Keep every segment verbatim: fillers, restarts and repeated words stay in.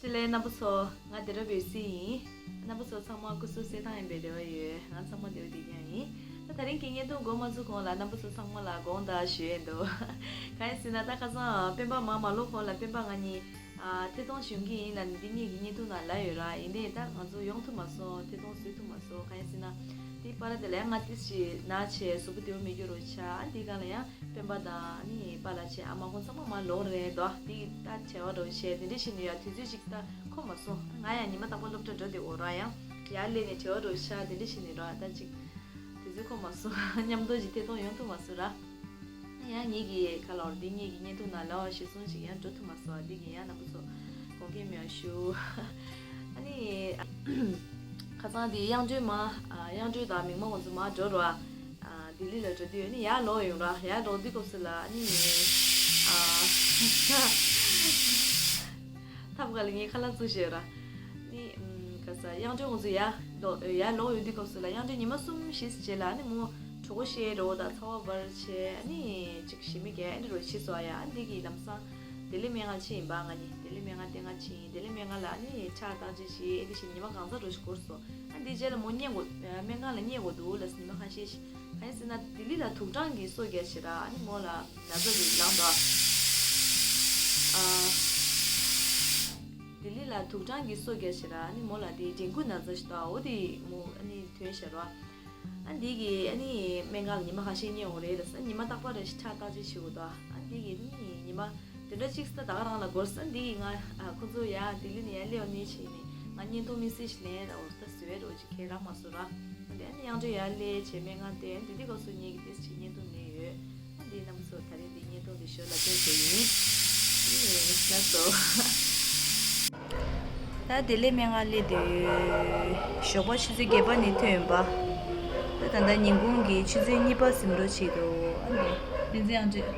ལས་རྣམ་པ་ཚོ། ང་བདེ་རབ་འོད་ཟེར་ཡིན། རྣམ་པ་ཚོ་ཚང་མ་སྐུ་གཟུགས་གསལ་ཐང་ཡིན་པའི་རེ་བ་ཡོད། ང་ཚང་མ་བདེ་པོ་བདེ་རྐྱང་ཡིན། ད་དེ་རིང་གི་བརྙན་ཐུང་འགོ་མ་ཚུགས་གོང་ལ་རྣམ་པ་ཚོ་ཚང་མ་ལ་དགོངས་དག་ཞུ་ཡས་འདུག་གང་ཡིན་ཟེར་ན། ད་ཁ་སང་སྤེན་པ་མར་མ་ལོག་གོང་ལ་སྤེན་པ་ང་གཉིས་ཨ་ཐད་གཏོང་ཞུ་གི་ཡིན་ལབ་ནས་འདི་གཉིས་ཀྱི་བརྙན་ཐུང་ནང་ལབ་ཡོད་ར། ཡིན་ནའི་ད་ང་ཚོ་ཡོང་ཐུབ་མ་སོང་། ཐད་གཏོང་བཟོ་ཐུབ་མ་སོང་། གང་ཡིན་ཟེར་ན་དེའི་བར་དེ་ལ་ཡང་ང་ཏིས་ཞིག་ན་བྱས་གཟུགས་པོ་བདེ་པོ་མེད་རྒྱུ་རུ་ཆགས། ཨ་འདི་སྒང་ལ་ཡང་སྤེན་པ་དང་ཨ་ནི་པཱ་ལགས་བྱས་ཨ་མ་ཁོང་ཚང་མ་མར་ལོག་རེད་དོ། དེ་ད་བྱ་བ་འདྲ་བོ་བྱས་དེ་འདྲ་བྱས་ནས་ཡ་དུས་ཚོད་ཅིག་ད་ཁོམ་མ་སོང་། ང་ཡང་ཉི་མ་རྟག་པར་སློབ་གྲྭ་འགྲོ་བསྡད་ཡོད་ར། ཡང་ཡར་སླེབས་ནས་བྱ་བ་འདྲ་བོ་བྱས་དེ་འདྲ་བྱས་ནས་ར་ད་ཅིག་དུས་ཚོད་ཁོམ་མ་སོང་། མཉམ་དུ་ཅིག་ཐད་གཏོང་ཡོང་ཐུབ་མ་སོང་ར། ཡང་ངེད་ཀྱི་ཁ་ལོར་འདི་ངེད་ཀྱི་བརྙན་ཐུང་ནང་ལ་བ་ཞེ་སོང་ཞིག་ཡང་འགྲོ་ཐུབ་མ་སོང་། འདི་གི་ཡང་རྣམ་པ་ཚོ་དགོངས་འགལ་མེད་པ་ཞུ། ཨ་ནི་ཁ་སང་དེ་དབྱངས་སྒྲོན་མ་ཨ་དབྱངས་སྒྲོན་དང་མིག་མ་ཁོང་ཚོ་མར་འགྲོ་ར། ཨ་ལྡི་ལི་ལ་འགྲོ་དུས་ཨ་ནི་ཡར་ལོག་ཡོང་ར། ཡར་ལོག་དུས་སྐབས་སུ་ལ་ཨ་ནི་ཨ་ཐབ་ཀ་ལ་ངའི་ཁ་ལག་བཙུགས་བཞག་ར། ནི་ཨམ་ག་ས་དབྱངས་སྒྲོན་ཁོང་ཚོ་ཡར་ལོག་ཡར་ལོག་ཡོང་དུས་སྐབས་སུ་ལ་དབྱངས་སྒྲོན་ཉི་མ་གསུམ་བཞི་ཙམ་རྗེས་ལ་ཨ་ནི་མོ་གྲོད་ཁོག་བཤལ་རོགས་དང་ཚ་བ་འབར་བྱས། ཨ་ནི་ཅིག་ཞེ་མི་རྒྱག་ཨ་ནི་རོ་བྱས་སོང་ཡ། ཨ་འདི་གི་ལམ་སང་ལྡི་ལི་སྨན་ཁང་ལ་ཕྱིན་ཡིན་པ། ང་གཉིས་ལྡི་ལི་སྨན་ཁང་བསྟེན་ག་ཕྱིན་ཡིན། ལྡི་ལི་སྨན་ཁང་ལ་ཨ་ནི་ཕྱག་བརྟག་དཔྱད་བྱས། ཨ་འདི་བཞིན་ཉི་མ་གང་ཚ་རོ་ཞིག་འགོར་སོང་། ཨ་འདི་རྗེས་ལ་མོ་ཉལ་དགོས། སྨན་ཁང་ལ་ཉལ་དགོས་འདུག་ལབ་ཉི་མ་ཁ་ཤས་ཤིག་གང་ཡིན་ཟེར་ན་ལྡི་ལི་ལ་དུག་སྦྲང་གི་སོ་བརྒྱབ་བྱས་ར། ཨ་ནི་མོ་ལ་ན་ཚ་ཞིག་ལངས་འདུག་ཨ་ལྡི་ལི་ལ་དུག་སྦྲང་གི་སོ་བརྒྱབ་བྱས་ར། ཨ་ནི་མོ་ལ་དེ་ཌེང་གུ་ན་ཚ་ཞིག་འདུག་འོ་དེ་མོ་ཨ་ནི་ཐོན་བྱས་ར། ཨ་འདི་གི་ཨ་ནི་སྨན་ཁང་ལ་ཉི་མ་ཁ་ཤས་ཉལ་དགོས་རེད་ལབ་སོང་། ཉི་མ་རྟག་པར་རེ་ཞིག་ཕྱག་བརྟག་དཔྱད་བྱེད་དགོས་འདུག་ཨ་འདི་གི་ཨ་ནི་ཉི་མ་བདུན་ཕྲག་གཅིག་ཙམ་ད་ག་རང་ལ་འགོར་སོང་། འདི་གི་ང་ཨ་ཁོ་ཚོ་ཡ་ལྡི་ལི་ནས་ཡར་སླེབས་པ་ནས་བྱས་ནས་ང་བརྙན་ཐུང་དམིགས་བསལ་ཞིག་ལེན་ར། འོ་ད་བཟོས་རོགས་ཅིག་གས་རག་མ་སོང་ར། འདི་ཨ་ནི་དབྱངས་སྒྲོན་ཡར་སླེབས་བྱས་སྨན་ཁང་བསྟན། འདི་དུས་སྐབས་སུ་ངེད་ཀྱི་ཏིས་ཅིག་བརྙན་ཐུང་ལེན་ཡོད། ཨ་འདི་རྣམ་པ་ཚོ་ད་རིང་འདི་བརྙན་ཐུང་འདི་ཞོར་ལ་སྟོན་བྱས་ཡིན། ཨེ་ལགས་སོ། ད་ལྡི་ལི་སྨན་ཁང་སླེབས་དུས་ཞོགས་པ་ཆུ་ཚོད་བརྒྱད་པ་ནས་ཐོན་ཡོད་པ། ད་ད་ལྟ་ཉིན་གུང་གི་ཆུ་ཚོད་གཉིས་པ་ཟིན་འགྲོ་བྱེད་འདུག་ཨ་འདི་བསྟན་འཛིན་དབྱངས་སྒྲོན།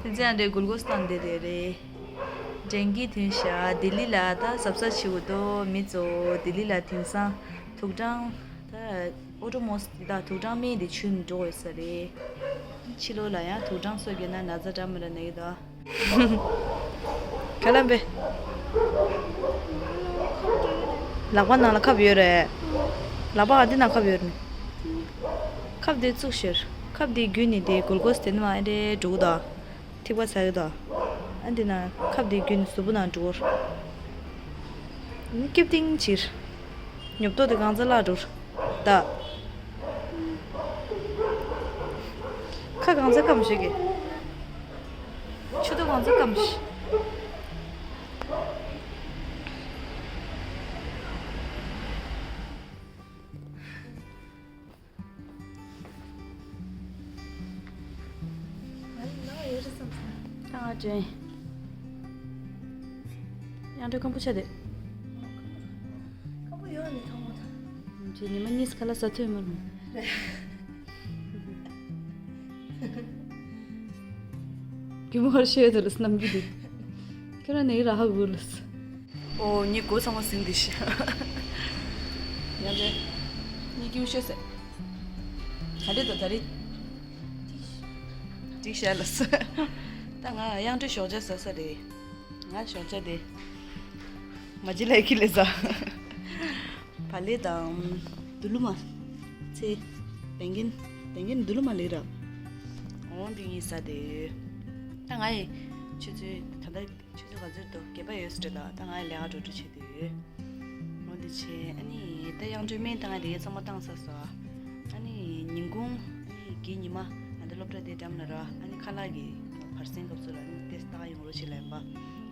དེ་ཚེ་ཨ་འདྲའི་གུལ་ཀོས་བཏང་བསྡད་དེ་རེད། ཌེང་གི་ཐོན་ཤག་ལྡི་ལི་ལ་ད་གཟབ་གཟབ་བྱེད་དགོས་འདུག་མི་ཚོ་ལྡི་ལི་ལ་དེང་སང་དུག་སྦྲང་ད་ཨོ་ཊོ་མོས་དེ་དག་དུག་སྦྲང་སྨན་དེ་བྱུགས་ནས་འགྲོ་དགོས་ས་རེད། ཕྱི་ལོགས་ལ་ཡང་དུག་སྦྲང་སོ་བརྒྱབ་ན་ན་ཚ་འདྲ་མི་འདྲ་ན་གི་འདུག་ག་ལ་འབེ། ལག་པ་ནང་ལ་ཁབ་ཡོད་རེད། ལག་པ་ཨ་འདི་ནང་ཁབ་ཡོད་རེད། ཁབ་དེ་བཙུགས་ཤོར། ཁབ་དེ་བརྒྱུད་ནས་དེ་གུལ་ཀོས་དེ་ནས་མར་ཨེ་འདྲས་འགྲོ་གི་འདུག་ཐིགས་པ་ཟ་གི་འདུག་ཨ་འདི་ནང་ཁབ་དེ་བརྒྱུད་ནས་གཟུགས་པོ་ནང་འགྲོ་གི་རེད། ནི་སྐྱིབས་ཏིང་ཕྱིར། ཉོབ་ཏོ་དེ་གང་ཚ་བརླག་འགྲོ་གི་རེད། ད། ཁ་གང་ཚ་སྐམ་ཞིག་གི་ཆུ་ཏོ་གང་ཚ་སྐམ་ཞིག་ད་ང་དྲན། ཡང་དྲན་ཁམ་བུ་ཆ་དེ། ཁམ་བུ་ཡོད་ནི་ཐང་མོ་ད། ཁྱེད་ཉི་མ་གཉིས་ཁ་ལག་ཟ་ཐུབ་མ་རུང་། རྒྱུ་མ་ཧར་ཤེས་དུ་ལ་སྣམ་རྒྱུ་དེ། ཁྱོད་རང་ནས་ར་ཧ་གུ་ལ་ས། ཨོ་ཉི་གོ་ཚང་མ་ཟིན་དེ་ཤི། ཡང་དེ། ཉི་ཀིའུ་ཤེས་སེ། ག་རེ་དོ་ད་རེ། ཏིག་ཤ་ལ་ས། ད་ང་དབྱངས་སྒྲོན་ཞོགས་ཇ་ཟ་ས་རེད། ང་ཞོགས་ཇ་དེ། མ་ཅི་ལ་ཁི་ལེ་ཟ། བག་ལེབ་དང་། དུ་ལུ་མ། ཚེ། བན་རྒན། བན་རྒན་དུ་ལུ་མ་ལེ་ར། འོང་འདི་གཉིས་ཟ་དེ། ད་ང་ཡི་ཆུ་ཚོད་ད་ལྟ་ཆུ་ཚོད་ག་ཚོད་འདུག་བརྒྱད་པ་ཡོད་ས་རེད་ད། ད་ང་ཡི་ལས་ཀ་འགྲོ་འགྲོ་བྱེད་དེ་ཡོད། འོང་འདི་བྱས་ཨ་ནི་ད་དབྱངས་སྒྲོན་སྨན་ད་ང་དེ་ཚང་མ་བཏང་ཚར་སོང་། ཨ་ནི་ཉིན་གུང་ཨ་ནི་གི་ཉི་མ་ང་ད་སློབ་གྲྭ་དེ་འགྲམ་ལ་ར། ཨ་ནི་ཁ་ལག་གི་བར་གསེང་སྐབས་སུ་ལ་ཨ་ནི་ཏེ་སྟག་ཡོང་རོགས་བྱེད་ལ་ཡིན་པ།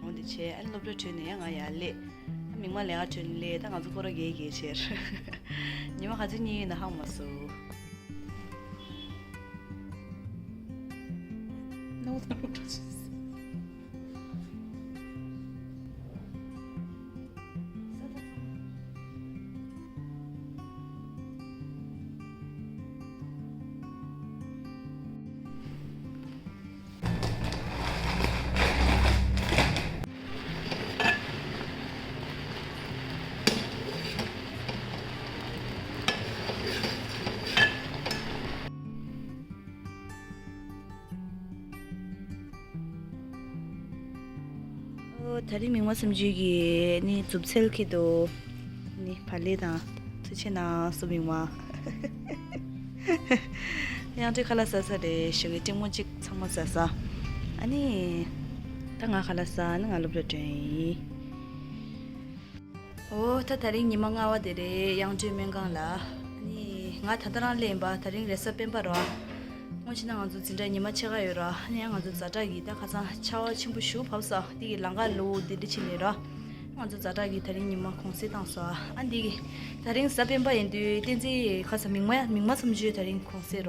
འོང་འདི་བྱས་ཨ་ནི་སློབ་གྲྭ་གྲོལ་ནས་ཡང་ང་ཡར་སླེབས། མིག་མ་ལས་ཀ་གྲོལ་ནས་སླེབས། ད་ང་ཚོ་སྐོར་ར་རྒྱག་གི་ཕྱིར། ཉི་མ་ག་ཚོད་གཉིད་ཡོད་ན་ཧང་མ་སོ། ད་རིང་མིག་དམར་སུམ་ཅུའི་གི་ནི་མཛུབ་ཚལ་ཁྱེར་འདུག་ནི་བག་ལེབ་དང་ཐུགས་རྗེ་གནང་སུ་མིག་དམར། གཡང་སྒྲོན་ཁ་ལག་ཟ་ས་རེད། ཞོགས་ཀའི་སྤྲིན་མོ་གཅིག་ཚང་མ་ཟ་ས། ཨ་ནི་ད་ང་ཁ་ལག་ཟ་ནི་ང་སློབ་གྲྭ་འགྲོ་ཡིན། ཨོ་ད་ད་རིང་ཉི་མ་ལྔ་པ་དེ་རེད། གཡང་སྒྲོན་སྨན་ཁང་ལ། ཨ་ནི་ང་ད་ལྟ་རང་སླེབས་ཡིན་པ། ད་རིང་རེས་གཟའ་སྤེན་པ་རེད། སྔོན་ཆད་ན་ང་ཚོ་འཛིན་གྲྭ་ཉི་མ་ཕྱེད་ཀ་ཡོད་ར། ཨ་ནི་ཡང་ང་ཚོ་ཛ་དྲག་གི་ད་ཁ་སང་ཆར་པ་ཆེན་པོ་ཞིག་བབས་ས་འདི་གི་ལམ་ཁ་ལུག་འདི་འདྲ་ཕྱིན་ནས་ར། ང་ཚོ་ཛ་དྲག་གི་ད་རིང་ཉི་མ་གུང་སེང་བཏང་སོང་། ཨ་འདི་གི་ད་རིང་གཟའ་སྤེན་པ་ཡིན་དུས་བསྟན་འཛིན་ཁ་སང་མིག་དམར་མིག་དམར་སུམ་ཅུའི་ད་རིང་གུང་སེང་ར།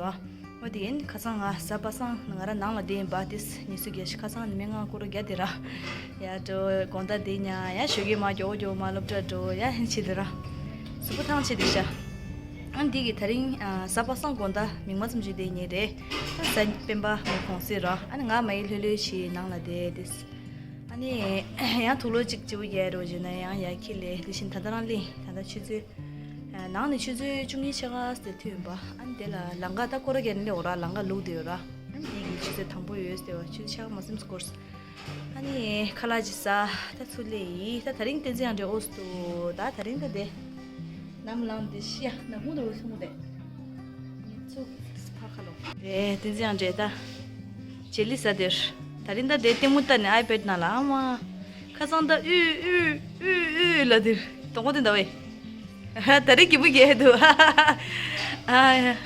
འོ་དེ་ཡིན། ཁ་སང་ང་གཟའ་པ་སངས་ང་རང་ནང་ལ་བསྡད་ཡིན་པ། དེ་ཉི་ཤུ་རྩ་བཞི། ཁ་སང་ནི་མི་ང་སྐོར་ར་རྒྱག་དེ་ར། ཡ་འགྲོ་དགོང་དག་དེ་ཉ་ཡ་ཞོགས་ཀས་མ་མགྱོགས་མགྱོགས་མ་སློབ་གྲྭ་འགྲོ་ཡ་ཧན་ཆེ་དེ་ར། གཟུགས་པོ་ཐང་ཆད་དེ་ཤ། ཨ་འདི་གི་ད་རིང་གཟའ་པ་སངས་དགོང་དག་མིག་དམར་སུམ་ཅུ་དེ་ཉིན་རེད། ད་གཟའ་སྤེན་པ་མོ་གུང་སེང་ར། ཨ་ནི་ང་མ་ཡི་ལྷོད་ལྷོད་ཞིག་ནང་ལ་བསྡད་དེ། ཨ་ནི་ཡང་དུག་ལོག་གཅིག་སྤྱི་བོ་རྒྱལ་རོ་བྱས་ན་ཡང་ཡ་ཁྱི་ལས་དེ་བཞིན་ད་ལྟ་རང་གླིང་ད་ལྟ་ཆུ་ཚོད། ནང་ནས་ཆུ་ཚོད་བཅུ་གཉིས་ཕྱེད་ཀ་ཟེར་ཐུག་ཡིན་པ། ཨ་ནི་དེ་ལ་ལམ་ཁ་ད་སྐོར་ར་རྒྱག་ནས་སླེབས་འོ་ར། ལམ་ཁ་ལུག་དེ་ཡོད་ར། ཨ་ནི་དེ་གི་ཆུ་ཚོད་དང་པོ་ཡོད་ཟེར་བ། ཆུ་ཚོད་ཕྱེད་ཀ་མ་ཟིན་སྐོར། ཨ་ནི་ཁ་ལག་ཅིག་ཟ། ད་ཚུར་སླེབས་ཡིན། ད་ད་རིང་བསྟན་འཛིན་གཡང་སྒྲོན་ཨོ་སི་ཏུ་ད་ད་རིང་ད་དེ་ནམ་ལངས་དེ་ཤི་ཡ་ནམ་ཧུ་ད་ཧུ་སོང་དེ། ཚུགས་ཕ་ཁ་ལོ། རེད། བསྟན་འཛིན་གཡང་སྒྲོན་ད་ཇེ་ལི་ཟ་དེར། ད་རིང་ད་དེ་ལྟད་མོ་ལྟ་ནས་ཨའི་པེ་ཌི་ནང་ལ་ཨ་མ། ཁ་སང་ད་ཨུ་ཨུ་ཨུ་ཨུ་ལ་དེར་དོང་པོ་དེ་འདའ་བས། ད་རིང་གི་བུ་རྒྱལ་འདུག་ཨ་ཡ།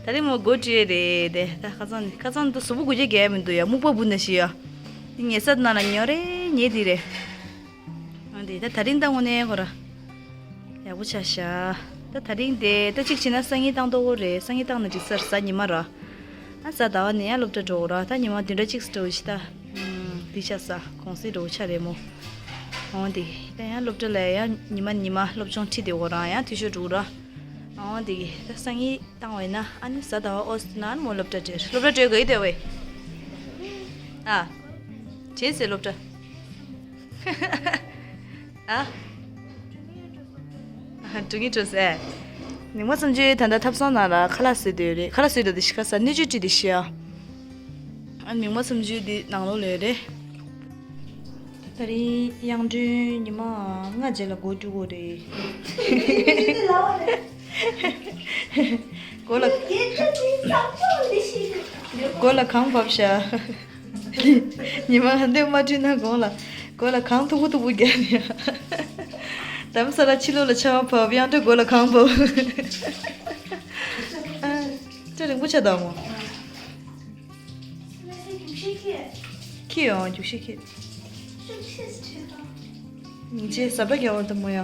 ད་རིང་མོ་སྒོ་བྲིས་རེད་དེ། ད་ཁ་སང་ཁ་སང་ད་གཟུགས་པོ་དགུ་རྒྱ་རྒྱལ་མི་འདུག་ཡ། སྨུག་པ་བུ་ན་ཤི་ཡ། དེ་ཉལ་ས་ནང་ལ་ཉོ་རེ་ཉལ་དེ་རེད། ཨ་འདི་ད་ད་རིང་ད་དངོས་གནས་ཁོ་ར་ཡག་པོ་ཆགས་ཤག་ད་ད་རིང་དེ་ད་གཅིག་བྱས་ན་སང་ཉིན་བཏང་ཐུབ་ཀྱི་རེད། སང་ཉིན་བཏང་ན་འགྲིག་ས་རེད། གཟའ་ཉི་མ་ར། ཨ་གཟའ་ཟླ་བ་ནས་ཡང་སློབ་གྲྭ་འགྲོ་དགོས་ར། ད་ཉི་མ་བདུན་ཕྲག་གཅིག་འགྲོ་ཞིག་ད། ཨུམ། འདི་ཆགས་ས་གུང་སེང་འགྲོ་ཆགས་རེད་མོ། འོ་འདི་ད་ཡང་སློབ་གྲྭ་ལ་ཡང་ཉི་མ་ཉི་མ་སློབ་སྦྱོང་ཁྲིད་དེ་འོ་ར་ཡང་འཐུས་ཤོར་འགྲོ་ར། འོ་འདི་ད་སང་ཉིན་བཏང་བས་ན་ཨ་ནི་གཟའ་ཟླ་བ་ཨོ་སི་ན་མོ་སློབ་གྲྭ་འགྲོ། སློབ་གྲྭ་འགྲོ་གི་ཡོད་དེ་བས། ཨ། བྱེད་ཟེར་སློབ་གྲྭ། ཨ། ཨ་འགྲོ་གི་འགྲོ་ཟེར། མིག་དམར་སུམ་ཅུ་ད་ལྟ་ཐབ་ཚང་ནང་ལ་ཁ་ལག་བཟོས་བསྡད་ཡོད་རེད། ཁ་ལག་བཟོས་བསྡད་དེ་ཤི་ཁ་ས་སྣོད་བཅུད་བཀྲུས་ཏེ་ཤི་ཡ། ཨ་མིག་དམར་སུམ་ཅུ་འདི་ནང་ལོགས་ལ་ཡོད་རེད། ད་རིང་གཡང་སྒྲོན་ཉི་མ་ལྔ་རྗེས་ལ་སྒོ་རྒྱུག་དགོས་རེད། སྒོ་ལ། སྒོ་ལ་གངས་བབས་ཤག་ཉི་མ་ཧ་འདོད་མ་བྲིས་ན་དགོང་ལ་སྒོ་ལ་གངས་མཐུག་པོ་མཐུག་པོ་བརྒྱབ་ནས། དམ་ས་ལ་ཕྱི་ལོགས་ལ་ཆར་པ་བབས། གཡང་སྒྲོན་སྒོ་ལ་གངས་བབས། ཨ། སྐྲ་རིང་པོ་ཆགས་འདུག་མོ། ཁྱི་ཡོང་རྒྱུག་ཤི་ཁྱི། སྙིང་རྗེ་ཟབ་པ་རྒྱ་བར་དུ་མོ་ཡ།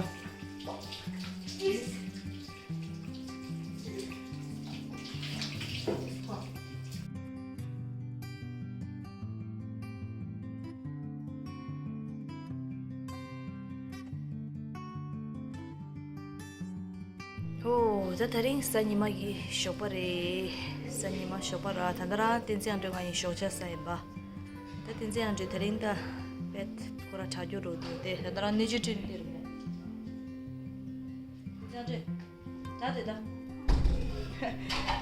ཧོ། ད་ད་རིང་གཟའ་ཉི་མ་གི་ཞོགས་པ་རེད། གཟའ་ཉི་མ་ཞོགས་པ་ར། ད་ལྟ་རང་བསྟན་འཛིན་གཡང་སྒྲོན་ང་ཡི་ཞོགས་ཇ་ཟ་ཡིན་པ། ད་བསྟན་འཛིན་གཡང་སྒྲོན་ད་རིང་ད་པད་ཁོ་ར་དྲག་རྒྱུ་རུ་འདུག་སྟེ། ད་ལྟ་རང་སྣོད་བཅུད་བཀྲུས་ནས་དེ་རུ་མེད། བསྟན་འཛིན་གཡང་སྒྲོན། ད་དེ་ད།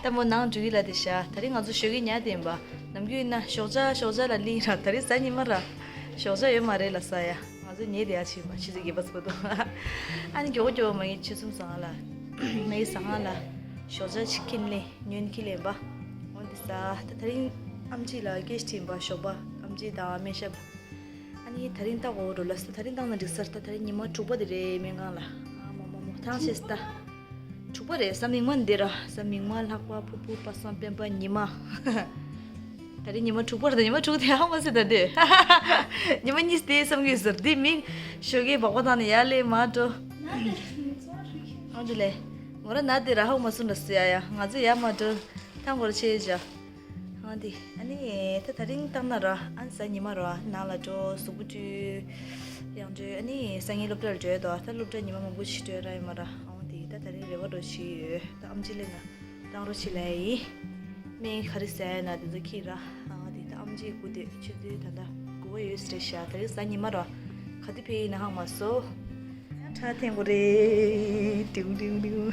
ད་མོ་ནང་འགྲོ་གི་ལ་དེ་ཤ། ད་རིང་ང་ཚོ་ཞོགས་ཀས་ཉལ་བསྡད་ཡིན་པ། ནམ་རྒྱུན་ཡིན་ན་ཞོགས་ཇ་ཞོགས་ཇ་ལ་སླེབས་ར། ད་རིང་གཟའ་ཉི་མ་ར། ཞོགས་ཇ་ཡོད་མ་རེད་ལ་ཟ་ཡ། ང་ཚོ་ཉལ་བསྡད་ཡ་ཕྱིན་པ་ཆུ་ཚོད་བརྒྱད་པ་ཚོ་དང་། ཨ་ནི་མགྱོགས་པོ་མགྱོགས་པོ་མ་གི་ཆུ་ཚོད་ཟ་ང་ལ། མ་གི་ཟ་ང་ལ། ཞོགས་ཇ་ཅིག་ཁྱིམ་ལས་ཉོན་ཁྱི་ལས་པ། འོ་འདི་ཟ། ད་ད་རིང་ཨམ་ཆི་ལ་སྐད་ཆ་དྲིས་པ་ཞོགས་པ་ཨམ་ཆི་དང་སྨན་ཞབས། ཨ་ནི་ད་རིང་ལྟ་གོ་རོ་ལ་ཟེར། ད་རིང་བཏང་ན་འགྲིག་ས་རེད། ད་ད་རིང་ཉི་མ་དྲུག་པ་དེ་རེད་སྨན་ཁང་ལ། ཨ་མོ་མོ་མོ་ཐང་ཆད་ད། དྲུག་པ་རེད། གཟའ་མིག་དམར་འདི་ར། གཟའ་མིག་དམར་ལྷག་པ་ཕུར་བུ་པ་སངས་སྤེན་པ་ཉི་མ། ད་རིང་ཉི་མ་དྲུག་པ་རེད། ད་ཉི་མ་དྲུག་དེ་ཧ་མ་སེ་ད་དེ། ཉི་མ་གཉིས་དེ་བསམ་གི་ཟེར་དེ་མིག་ཞོགས་ཀས་སྦག་སྦག་བཏང་ནས་ཡར་སླེབས་མར་འགྲོ། ཨ་འདི་ལས། ངོ་ར་ན་དེ་ར་ཧ་མ་སུ་འདྲ་སུ་ཡ་ཡ། ང་ཚོ་ཡར་མར་འགྲོ། ཐང་གོར་ཆེ་བཞག་ཨ་འདི་ཨ་ནི་ད་ད་རིང་བཏང་ན་ར། ཨ་གཟའ་ཉི་མ་ར་ནང་ལ་འགྲོ། གཟུགས་པོ་བཀྲུས། གཡང་སྒྲོན་ཨ་ནི་སང་ཉིན་སློབ་གྲྭར་འགྲོ་ཡ་དོ། ད་སློབ་གྲྭ་ཉི་མ་མང་པོ་ཞིག་འགྲོ་ར་ཡོད་མ་ར། ཨ་འདི་ད་ད་རིང་རེ་བ་འགྲོ་ཞིག་ཡོད། ད་ཨམ་ཆི་ལེ་ན་བཏང་རོགས་བྱེད་ལེ་ཡིན། སྨན་ག་རེ་ཟ་ཡ་ན་དེ་ཚོ་ཁྱེར་ར། ཨ་འདི་ད་ཨམ་ཆི་སྒུག་དེ་ཆུ་ཚོད་ད་ད་དགུ་པ་ཡོད་ས་རེད་ཤག་ད་རིང་གཟའ་ཉི་མ་ར། ག་དུས་ཕེབས་ཡིན་ན་ཧ་མ་སོ། ཁྲག་འཐེན་དགོས་རེད། ཏིའུ་ཏིའུ་ཏིའུ།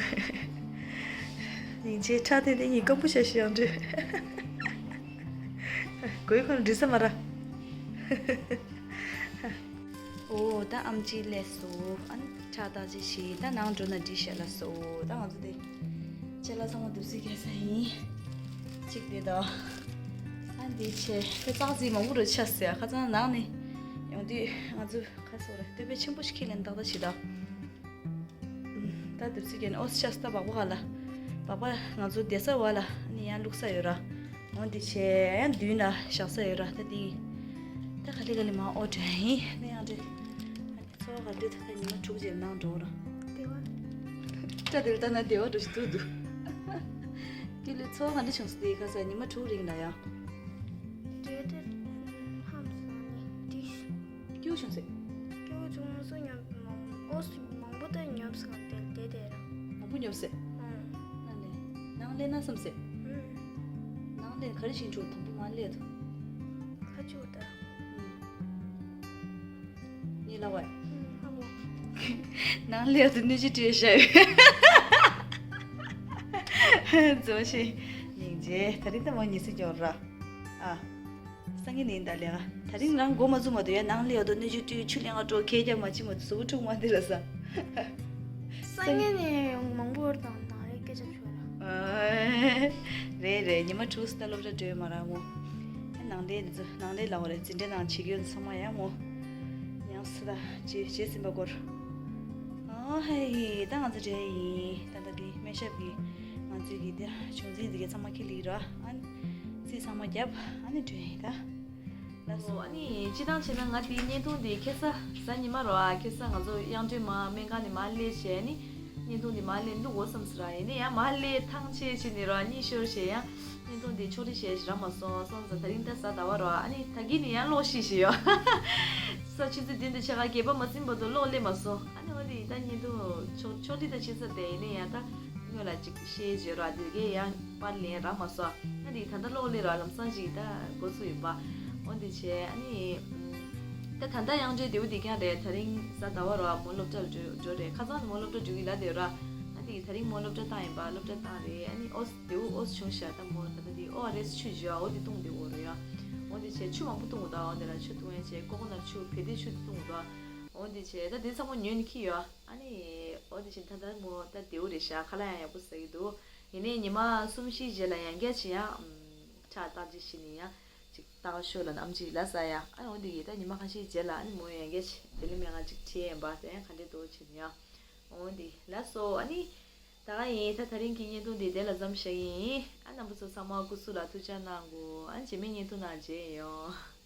སྙིང་རྗེ། ཁྲག་འཐེན་དེ་ཉིན་སྐམ་པོ་ཤ་ཤི་ཡང་འདྲ། གོས་ཁོ་ན་འགྲིག་ས་མ་ར། ཨོ་ད་ཨམ་ཆི་སླེབས་སོང་། ཨ་ནི་ཁྲག་བརྟག་དཔྱད་བྱས། ད་ནང་འགྲོ་ན་འགྲིག་ཤག་ལབ་སོང་། ད་ང་ཚོ་དེ་ཅ་ལག་ཚང་མ་བསྡུ་རྩིས་རྒྱག་ས་ཡིན། གཅིག་དེ་དང་། ཨ་འདི་བྱས། ད་ཙག་ཙིག་མང་པོ་རུ་ཆགས་ཟེར། ཁ་སང་ནང་ནས་ཡོང་དུས་ང་ཚོ་ཁ་སོ་རེ་སྟོད་པའི་ཆེན་པོ་ཞིག་ཁྱེར་ལེན་ཏག་ཏག་ཞིག་དང་། ད་དུས་ཚོད་ཀྱི་ནི་ཨོ་ཤ་སྟ་བག་པ་ག་ལ། བག་པ་ང་ཚོ་བསྡད་ས་བ་ལ་ནི་ཡང་བླུགས་ས་ཡོད་ར། འོ་འདི་བྱས་ཡང་མདུན་ལ་བཞག་ས་ཡོད་ར། ད་འདི་ད་ག་ལེ་ག་ལེ་མ་ཨོ་དྲན་ཡིན་ནི་ཡང་དྲན། ཚོ་ག་འདྲ་ད་ད་ཉི་མ་དྲུག་རྗེས་ནང་འགྲོ་ར། བདེ་བ། ད་དེ་ལ་ད་ན་བདེ་བ་འགྲོ་ཞིག་འདུག་འདུག་དེ་ལས་ཚོ་ག་འདྲ་བྱུང་སོང་། དེ་ཁ་ས་ཉི་མ་དྲུག་རིང་ལ་ཡ། དེ་དེ་ཧམ་སོང་ནི་དེ། སྐྱུག་བྱུང་ཟེར། སྐྱུག་བྱུང་སོང་། ཉོབ་མང་ཨོ་སུ་མང་པོ་ད་ཉོབ་སོང་དེ་དེ་དེ་ར། མང་པོ་ཉོབ་ཟེར། ཨང་། ནང་ལས་ནང་ལས་ན་བསམ་ཟེར། ཨང་། ནང་ལས་ག་རེ་བྱིན་འགྲོ། དང་པོ་ང་ལས་དོ། ཁ་ཆུ་ད། ངའི་ལག་པ། ཨང་། ཧ་གོ། ནང་ལས་དོ་སྣོད་བཅུད་སྤྲོད་བཞག་ཡོད། རྫོགས་ཤིང་སྙིང་རྗེ། ད་རིང་ད་མ་ཉི་ཚེ་འགྱོར་ར། ཨ། སང་ཉིན་ཡིན་ད་ལས་ཀ། ད་རིང་རང་མགོ་མ་ཚུགས་མ་དུ་ཡ། ནང་ལས་ཡོད་དོ་སྣོད་བཅུད་བཏུས། ཆུ་ལེན་ག་འགྲོ། ཁེ་རྒྱ་མ་ཅི་མ་དུ་ཟུག་འཁྲུག་མ་དེ་ལ་ས། སང་ཉིན་ནས་མང་པོ་དང་ནང་རེ་སྐད་ཆ་ཆོད་ལ། རེད་རེད། ཉི་མ་དྲུག་ཙམ་ད་སློབ་གྲྭ་འགྲོ་ཡོད་མ་ར་མོ། ནང་ལས་འདི་ཚོ་ནང་ལས་ལ་བ་རེད། འཛིན་གྲྭ་ནང་བྱེད་ཀྱི་ཡོད་ཚང་མ་ཡ་མོ། ཡང་སི་ད་བྱེད་བྱེད་ཟིན་པ་སྐོར། ཨ་ཧེ། ད་ང་ཚོ་འདྲ་ཡིན། ད་ད་འདི་སྨན་ཞབས་ཀྱི་ང་ཚོའི་གི་དེ་བྱུང་འཛིན་འདི་གའི་ཚང་མ་ཁྱེར་ལི་ར། ཨ་ནི་རྩིས་ཚང་མ་བརྒྱབ། ཨ་ནི་འགྲོ་ཡིན་ད། ལགས་སོ། ཨ་ནི་སྤྱི་བཏང་བྱས་ན་ང་དེའི་བརྙན་ཐུང་འདི་ཁ་སང་གཟའ་ཉི་མ་རོ། ཨ་ཁ་སང་ང་ཚོ་དབྱངས་སྒྲོལ་མ་སྨན་ཁང་ནས་མར་སླེབས་བྱས་ནི་བརྙན་ཐུང་འདི་མར་སླེབས་བླུག་འོ་བསམ་སོང་ར། ཡིན་ནའི་ཡང་མར་སླེབས་ཐང་ཆད་བྱས་ནི་རོ། གཉིད་ཤོར་བྱས་ཡང་བརྙན་ཐུང་འདི་ཕྱོགས་སྒྲིག་བྱས་ཤིག་རག་མ་སོང་། སོང་ཙང་ད་རིང་ད་གཟའ་ཟླ་བ་རོ། ཨ་ནི་ད་གིན་ནི་ཡང་ལོག་ཤི་ཞིག་ཡོད། ས་ཆུ་ཚོད་བདུན་དང་ཕྱེད་ཀ་བརྒྱད་པ་མ་ཟིན་བར་དུ་ལོག་སླེབས་མ་སོང་། ཨ་ནི་འོ་དེ་ཡིན་ད་བརྙན་ཐུང་ཕྱོགས་ཕྱོགས་སྒྲིག་ད་བྱས་ཚར་ཏེ། ཡིན་ནའི་ཡང་ད་སྔོན་ལ་ཅིག་བཤད་བྱས་རོ། ཨ་དེ་གའི་ཡང་པར་ལེན་རག་མ་སོང་། ཨ་དེ་ད་ལྟ་ལོག་སླེབས་ར། ལམ་སང་ཅིག་ད་འགོ་ཚུགས་ཡིན་པ། འོ་དེ་བྱས་ཨ་ནི་ད་ད་ལྟ་དབྱངས་སྒྲོལ་བདེ་པོ་བསྡད་ཀྱང་རེད། ད་རིང་གཟའ་ཟླ་བ་རོ། མོ་སློབ་གྲྭར་འགྲོ་འགྲོ་རེད། ཁ་སང་ནས་མོ་སློབ་གྲྭ་འགྲོ་གི་ལབ་བསྡད་ར། ཨ་དེ་ད་རིང་མོ་སློབ་གྲྭ་བཏང་ཡིན་པ། སློབ་གྲྭ་བཏང་རེད། ཨ་ནི་ཨོ་བདེ་པོ་ཨོ་བྱུང་ཤག་ད་མོ་ད་ལྟ་དེ་ཨོ་ཨར་ཨེས་ཆུ་བཞི་ཨོ་དེ་བཏུང་བསྡད་ཡོད་རེད་ཡ། འོ་དེ་བྱས་ཆུ་མང་པོ་བཏུང་འདུག་འོ་དེ་ལ་ཆུ་བཏུང་ཡ་བྱས་ཀོ་ཀོ་ནཊ་ཆུ་བེ་ཏའི་ཆུ་དེ་བཏུང་འདུག་འོ་དེ་བྱས་ད་དེ་ཚང་མ་ཉོས་ནས་འཁྱེར་ཡོད། ཨ་ནི་འོ་དེ་བྱས་ད་ལྟ་མོ་ད་བདེ་པོ་རེད་ཤག་ཁ་ལག་ཡང་ཡག་པོ་ཟ་གི་འདུག་ཡིན་ནའི་ཉི་མ་གསུམ་བཞིའི་རྗེས་ལ་ཡང་བསྐྱར་ཅིག་ཡང་ཁྲག་བརྟག་དཔྱད་བྱས་ནས་ཡང་ཅིག་བརྟག་ཤོག་ལབ་ནས་ཨམ་ཆི་ལབ་ས་ཡ། ཨ་ནི་འོ་དེ་གི་ད་ཉི་མ་ཁ་ཤས་རྗེས་ལ་ཨ་ནི་མོ་ཡང་བསྐྱར་ཅིག་བདེ་ལེགས་སྨན་ཁང་ཅིག་ཁྲིད་ཡིན་པ། དེ་ཡང་ག་འདྲས་འདུག་བྱས་ནས་ཡང་། འོ་འདི་ལགས་སོ། ཨ་ནི་ད་ག་ཡིན། ད་ད་རིང་གི་བརྙན་ཐུང་འདི་དེ་ལ་མཚམས་བཞག་གི་ཡིན། ཨ་རྣམ་པ་ཚོ་ཚང་མ་སྐུ་གཟུགས་ལ་ཐུགས་ཅག་གནང་དགོས། ཨ་རྗེས་མའི་བརྙན་ཐུང་ནང་མཇལ་ཡོང་།